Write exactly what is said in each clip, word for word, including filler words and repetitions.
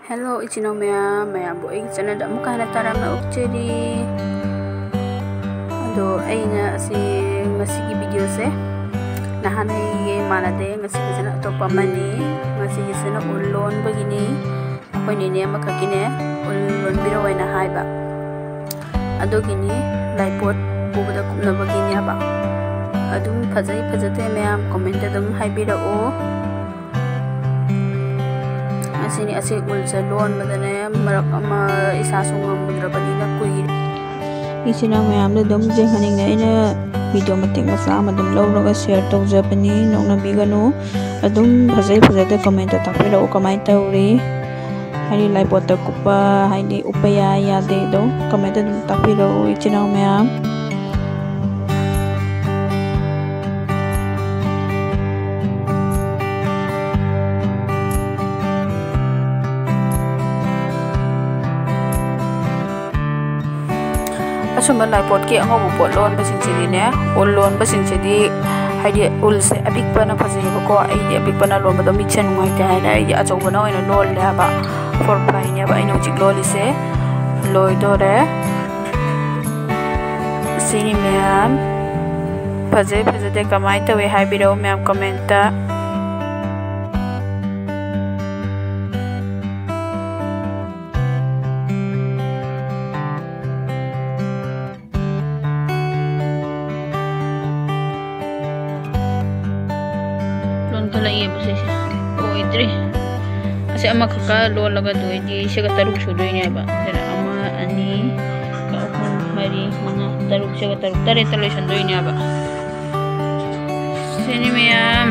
Hello, ꯏꯆꯤꯟ ꯏꯅꯥꯎ ꯃꯌꯥꯝ, ꯃꯌꯥꯝꯕꯨ ꯑꯩꯒꯤ channelꯗ ꯑꯃꯨꯛꯀ ꯍꯟꯅ ꯇꯔꯥꯝꯅ ꯑꯣꯛꯆꯔꯤ꯫ ꯑꯗꯣ ꯑꯩꯅ ꯑꯁꯤ ꯉꯁꯤꯒꯤ videoꯁꯦ ꯅꯍꯥꯟꯉꯩꯒꯤ ꯃꯥꯟꯅꯗꯦ, ꯉꯁꯤꯒꯤꯁꯤꯅ ꯑꯇꯣꯞꯄ ꯑꯃꯅꯤ꯫ ꯉꯁꯤꯒꯤꯁꯤꯅ ꯎꯜ ꯂꯣꯟꯕꯒꯤꯅꯤ꯫ ꯑꯩꯈꯣꯏ ꯅꯦꯅꯦ ꯑꯃꯈꯛꯀꯤꯅꯦ ꯎꯜ ꯂꯣꯟꯕꯤꯔꯛꯑꯣ ꯍꯥꯏꯅ ꯍꯥꯏꯕ, ꯑꯗꯨꯒꯤꯅꯤ꯫ ꯂꯥꯏꯄꯣꯠ ꯄꯨꯕꯗ ꯀꯨꯞꯅꯕꯒꯤꯅꯦꯕ꯫ ꯑꯗꯨꯝ ꯐꯖꯩ ꯐꯖꯗꯦ ꯃꯌꯥꯝ commentꯇ ꯑꯗꯨꯝ ꯍꯥꯏꯕꯤꯔꯛꯑꯣ꯫ ꯑꯁꯤꯅꯤ, ꯑꯁꯤ ꯎꯜꯁꯦ ꯂꯣꯟꯕꯗꯅꯦ ꯃꯔꯛ ꯑꯃ ꯏꯁꯥꯁꯨ ꯉꯝꯗ꯭ꯔꯕꯅꯤꯅ ꯀꯨꯏꯔꯦ꯫ ꯏꯆꯤꯟ ꯏꯅꯥꯎ ꯃꯌꯥꯝꯗ ꯑꯗꯨꯝ ꯌꯦꯡꯍꯟꯅꯤꯡꯗꯅ ꯑꯩꯅ video ꯃꯇꯦꯛ ꯃꯆꯥ ꯑꯃ ꯑꯗꯨꯝ ꯂꯧꯔꯒ share ꯇꯧꯖꯕꯅꯤ, ꯅꯣꯛꯅꯕꯤꯒꯅꯨ꯫ ꯑꯗꯨꯝ ꯐꯖꯩ ꯐꯖꯗꯦ commentꯇ ꯇꯥꯛꯄꯤꯔꯛꯎ, ꯀꯃꯥꯏꯅ ꯇꯧꯔꯤ? ꯍꯥꯏꯗꯤ ꯂꯥꯏꯄꯣꯠꯇ ꯀꯨꯞꯄ, ꯍꯥꯏꯗꯤ ꯎꯞꯄ ꯌꯥꯏ ꯌꯥꯗꯦ ꯑꯗꯣ commentꯇ ꯑꯗꯨꯝ ꯇꯥꯛꯄꯤꯔꯛꯎ ꯏꯆꯤꯟ ꯏꯅꯥꯎ ꯃꯌꯥꯝ꯫ ꯑꯁꯨꯝꯕ ꯂꯥꯏꯄꯣꯠꯀꯤ ꯑꯉꯧꯕ ꯄꯣꯠ ꯂꯣꯟꯕꯁꯤꯡꯁꯤꯗꯤꯅꯦ, ꯎꯜ ꯂꯣꯟꯕꯁꯤꯡꯁꯤꯗꯤ ꯍꯥꯏꯗꯤ ꯎꯜꯁꯦ ꯑꯄꯤꯛꯄꯅ ꯐꯖꯩꯌꯦꯕꯀꯣ꯫ ꯑꯩꯗꯤ ꯑꯄꯤꯛꯄꯅ ꯂꯣꯟꯕꯗꯣ ꯃꯤꯠꯁꯦ ꯅꯨꯡꯉꯥꯏꯇꯦ ꯍꯥꯏꯅ ꯑꯩꯗꯤ ꯑꯆꯧꯕꯅ ꯑꯣꯏꯅ ꯂꯣꯜꯂꯦ ꯍꯥꯏꯕ꯫ Four plyꯅꯦꯕ ꯑꯩꯅ ꯍꯧꯖꯤꯛ ꯂꯣꯜꯂꯤꯁꯦ꯫ ꯂꯣꯏꯗꯣꯔꯦ꯫ ꯁꯤꯅꯤ ꯃꯌꯥꯝ꯫ ꯐꯖꯩ ꯐꯖꯗꯦ ꯀꯃꯥꯏꯅ ꯇꯧꯋꯤ ꯍꯥꯏꯕꯤꯔꯛꯎ ꯃꯌꯥꯝ commentꯇ꯫ ꯂꯣꯟꯈꯠꯂꯛꯑꯦꯕ ꯁꯤꯁꯦ꯫ ꯑꯣꯏꯗ꯭ꯔꯤ꯫ ꯑꯁꯤ ꯑꯃꯈꯛꯀ ꯂꯣꯜꯂꯒ ꯑꯗꯨ ꯑꯣꯏꯗꯤ ꯁꯤꯒ ꯇꯔꯨꯛ ꯁꯨꯗꯣꯏꯅꯦꯕ꯫ ꯁꯤꯗ ꯑꯃ, ꯑꯅꯤ, ꯑꯍꯨꯝ, ꯃꯔꯤ, ꯃꯉꯥ, ꯇꯔꯨꯛ, ꯁꯤꯒ ꯇꯔꯨꯛ, ꯇꯔꯦꯠꯇ ꯂꯣꯏꯁꯟꯗꯣꯏꯅꯦꯕ꯫ ꯁꯤꯅꯤ ꯃꯌꯥꯝ꯫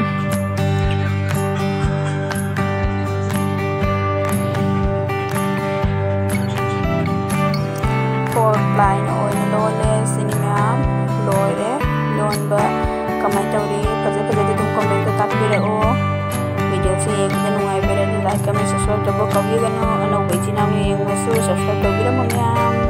Four plyꯅ ꯑꯣꯏꯅ ꯂꯣꯜꯂꯦ꯫ ꯁꯤꯅꯤ ꯃꯌꯥꯝ ꯂꯣꯏꯔꯦ ꯂꯣꯟꯕ꯫ ꯀꯃꯥꯏꯅ ꯇꯧꯔꯤ? ꯐꯖ ꯐꯖꯗꯤ ꯑꯗꯨꯝ commentꯇ ꯇꯥꯛꯄꯤꯔꯛꯑꯣ꯫ Videoꯁꯦ ꯌꯦꯡꯕꯗ ꯅꯨꯡꯉꯥꯏꯕꯤꯔꯗꯤ like, comment, subscribe ꯇꯧꯕ ꯀꯥꯎꯕꯤꯒꯅꯨ꯫ ꯑꯅꯧꯕ ꯏꯆꯤꯟ ꯏꯅꯥꯎꯅ ꯌꯦꯡꯕꯁꯨ subscribe ꯇꯧꯕꯤꯔꯝꯃꯣ ꯃꯌꯥꯝ꯫